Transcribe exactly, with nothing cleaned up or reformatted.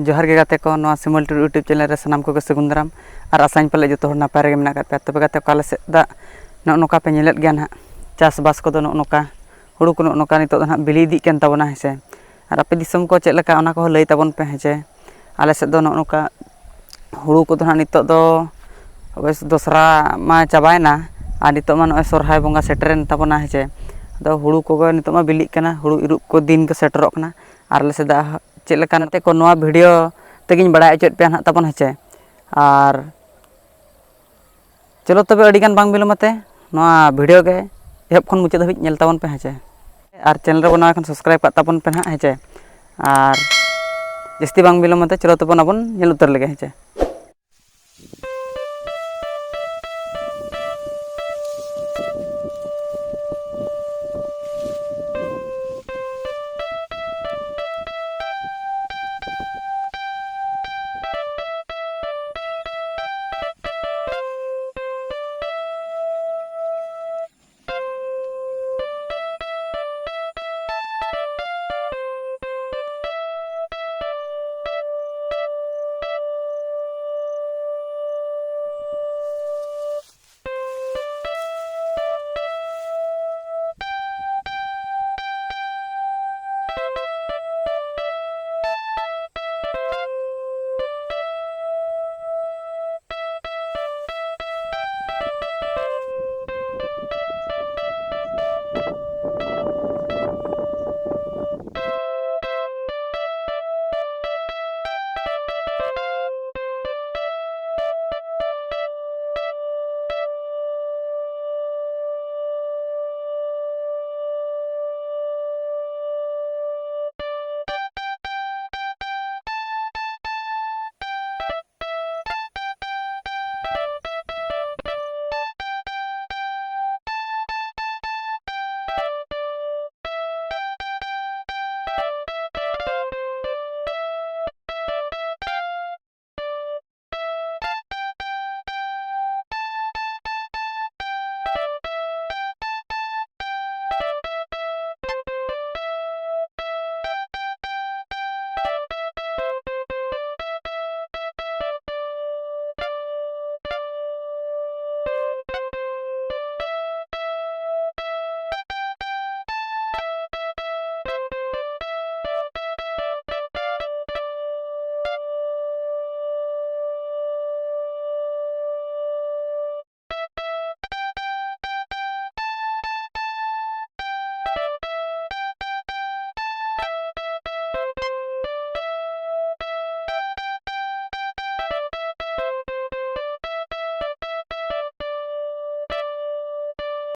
ᱡᱚᱦᱟᱨ ᱜᱮ ᱜᱟᱛᱮ ᱠᱚ, ᱱᱚᱣᱟ ᱥᱤᱢᱚᱞ ᱴᱩᱰᱩ YouTube channel ᱨᱮ ᱥᱟᱱᱟᱢ ᱠᱚᱜᱮ ᱥᱟᱹᱜᱩᱱ ᱫᱟᱨᱟᱢ᱾ ᱟᱨ ᱟᱥᱟᱧ ᱯᱟᱞᱮ ᱡᱚᱛᱚ ᱦᱚᱲ ᱱᱟᱯᱟᱭ ᱨᱮᱜᱮ ᱢᱮᱱᱟᱜ ᱟᱠᱟᱫ ᱯᱮᱭᱟ᱾ ᱛᱚᱵᱮ ᱜᱟᱛᱮ ᱠᱚ, ᱟᱞᱮ ᱥᱮᱫ ᱫᱟᱜ ᱱᱚᱜᱼᱚ ᱱᱚᱝᱠᱟ ᱯᱮ ᱧᱮᱞᱮᱫ ᱜᱮᱭᱟ ᱱᱟᱦᱟᱜ, ᱪᱟᱥᱵᱟᱥ ᱠᱚᱫᱚ ᱱᱚᱜᱼᱚ ᱱᱚᱝᱠᱟ, ᱦᱩᱲᱩ ᱠᱚ ᱱᱚᱜᱼᱚ ᱱᱚᱝᱠᱟ ᱱᱤᱛᱚᱜ ᱫᱚ ᱱᱟᱦᱟᱜ ᱵᱤᱞᱤ ᱤᱫᱤᱜ ᱠᱟᱱ ᱛᱟᱵᱚᱱᱟ, ᱦᱮᱸ ᱥᱮ᱾ ᱟᱨ ᱟᱯᱮ ᱫᱤᱥᱚᱢ ᱠᱚ ᱪᱮᱫ ᱞᱮᱠᱟ, ᱚᱱᱟ ᱠᱚᱦᱚᱸ ᱞᱟᱹᱭ ᱛᱟᱵᱚᱱ ᱯᱮ, ᱦᱮᱸ ᱪᱮ᱾ ᱟᱞᱮ ᱥᱮᱫ ᱫᱚ ᱱᱚᱜᱼᱚ ᱱᱚᱝᱠᱟ ᱦᱩᱲᱩ ᱠᱚᱫᱚ ᱱᱟᱦᱟᱜ ᱱᱤᱛᱚᱜ ᱫᱚ ᱚᱵᱚᱥ ᱫᱚᱥᱨᱟ ᱢᱟ ᱪᱟᱵᱟᱭᱮᱱᱟ, ᱟᱨ ᱱᱤᱛᱚᱜ ᱢᱟ ᱱᱚᱜᱼᱚᱭ ᱥᱚᱨᱦᱟᱭ ᱵᱚᱸᱜᱟ ᱥᱮᱴᱮᱨᱮᱱ ᱛᱟᱵᱚᱱᱟ, ᱦᱮᱸ ᱪᱮ᱾ ᱟᱫᱚ ᱦᱩᱲᱩ ᱠᱚᱜᱮ ᱱᱤᱛᱚᱜ ᱢᱟ ᱵᱤᱞᱤᱜ ᱠᱟᱱᱟ, ᱦᱩᱲᱩ ᱤᱨᱚᱜ ᱠᱚ ᱫᱤᱱ ᱠᱚ ᱥᱮᱴᱮᱨᱚᱜ ᱠᱟᱱᱟ᱾ ᱟᱨ ᱟᱞᱮ ᱥᱮᱫᱟᱜ ᱪᱮᱫ ᱞᱮᱠᱟ ᱱᱟᱛᱮ ᱠᱚ ᱱᱚᱣᱟ video ᱛᱮᱜᱮᱧ ᱵᱟᱲᱟᱭ ᱦᱚᱪᱚᱭᱮᱫ ᱯᱮᱭᱟ ᱱᱟᱦᱟᱜ ᱛᱟᱵᱚᱱ, ᱦᱮᱸ ᱪᱮ᱾ ᱟᱨ ᱪᱚᱞᱚ ᱛᱚᱵᱮ, ᱟᱹᱰᱤᱜᱟᱱ ᱵᱟᱝ ᱵᱤᱞᱚᱢ ᱟᱛᱮ ᱱᱚᱣᱟ video ᱜᱮ ᱮᱦᱚᱵ ᱠᱷᱚᱱ ᱢᱩᱪᱟᱹᱫ ᱦᱟᱹᱵᱤᱡ ᱧᱮᱞ ᱛᱟᱵᱚᱱ ᱯᱮ, ᱦᱮᱸ ᱪᱮ᱾ ᱟᱨ channel ᱨᱮᱵᱚᱱ ᱱᱟᱣᱟ ᱠᱷᱟᱱ subscribe ᱠᱟᱜ ᱛᱟᱵᱚᱱ ᱯᱮ ᱱᱟᱦᱟᱜ, ᱦᱮᱸ ᱪᱮ᱾ ᱟᱨ ᱡᱟᱹᱥᱛᱤ ᱵᱟᱝ ᱵᱤᱞᱚᱢ ᱟᱛᱮ ᱪᱚᱞᱚ ᱛᱚᱵᱚᱱ ᱟᱵᱚᱱ ᱧᱮᱞ ᱩᱛᱟᱹᱨ ᱞᱮᱜᱮ, ᱦᱮᱸ ᱪᱮ᱾